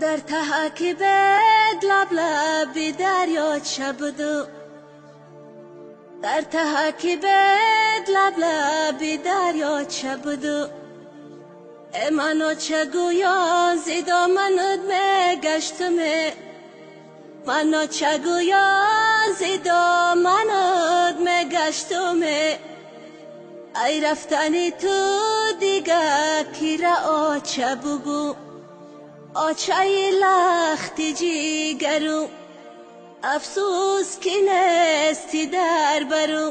дар таҳаки бед лаб лаби дарёча буду, дар таҳаки бед лаб лаби дарёча буду. Мано ча гӯё зи доманат мегаштуме, мано ча гӯё зи доманат мегаштуме. Ай рафтани ту дига кира оча бугӯ, очаи лахти ҷигару афсӯс ки нести дар бару.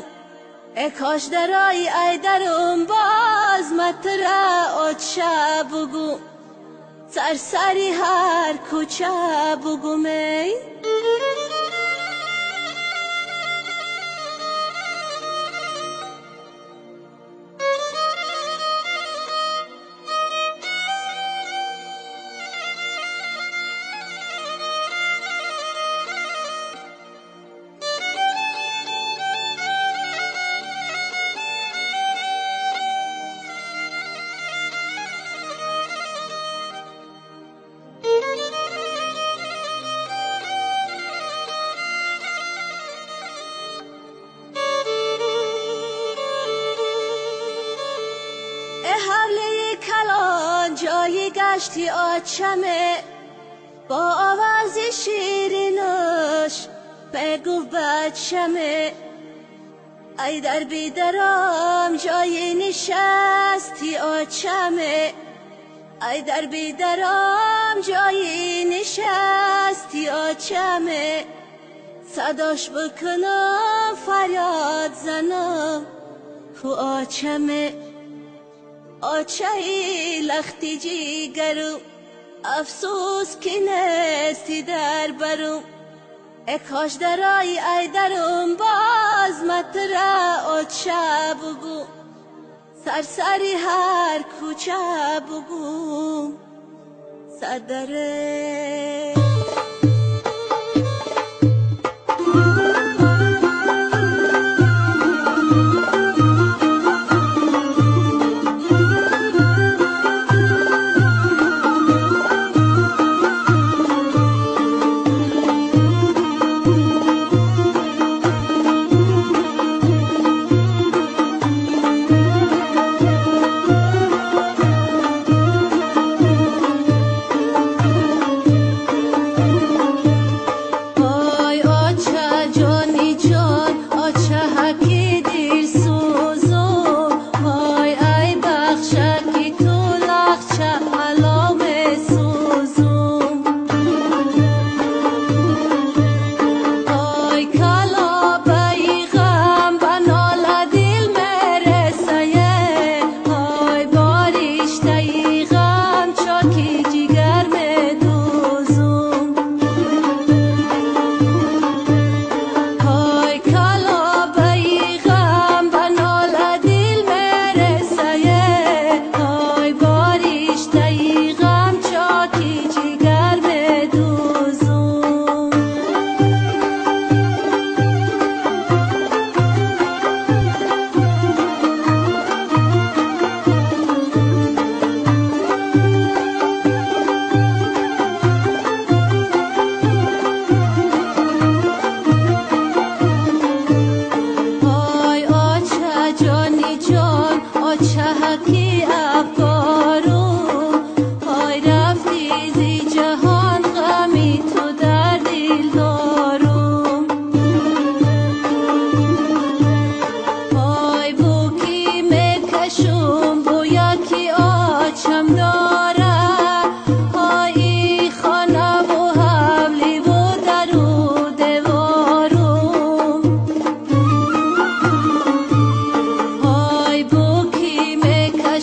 Э кош дарои ай дарум боз матра оча бугӯ, сарсари ҳар кӯча бугӯмей. Ҷои гашти очаме, бо овози ширинаш бигуфт бачаме. Ай дар бидарам ҷои нишасти очаме, ай дар бидарам ҷои нишасти очаме. Садош бикунам фарёд занам ку очаме, очаи лахти ҷигару афсӯс ки нести дар бару. Э кош дарои ай дарум боз матра оча бугӯ, сарсари ҳар кӯча бугӯ садаре.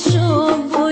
Show.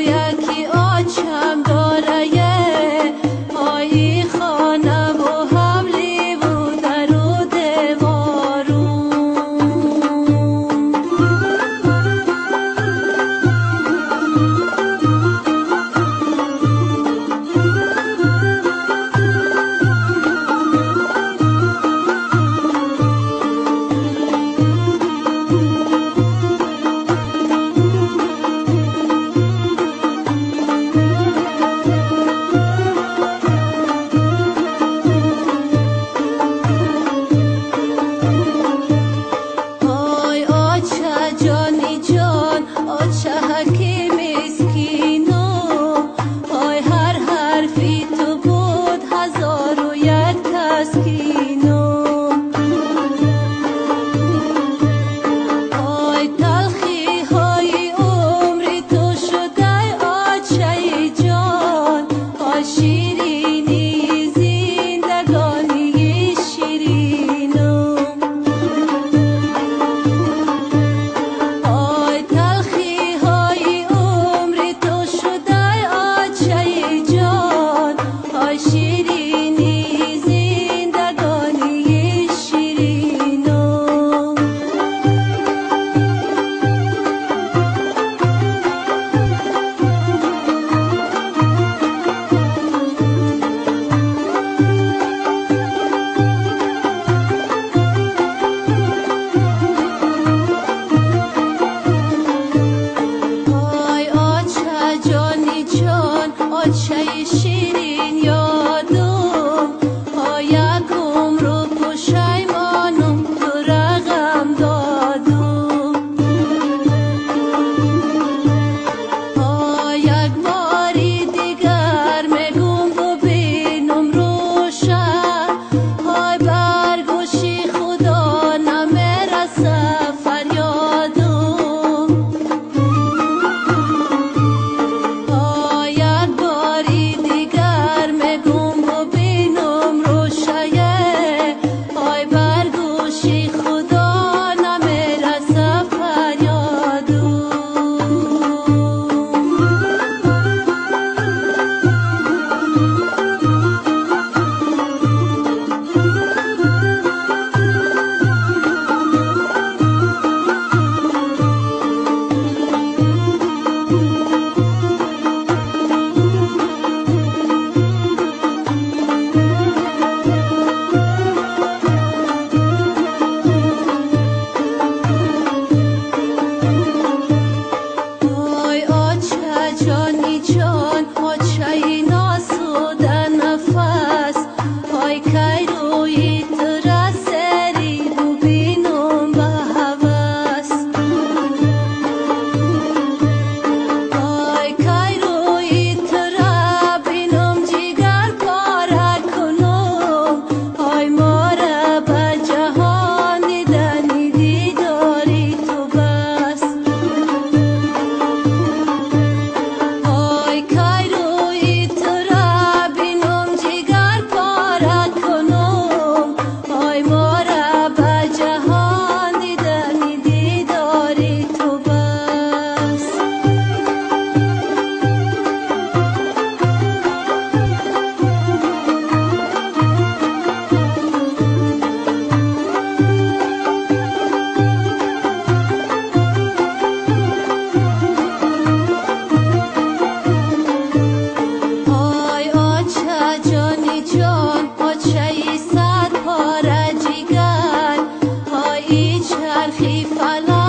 Фалак.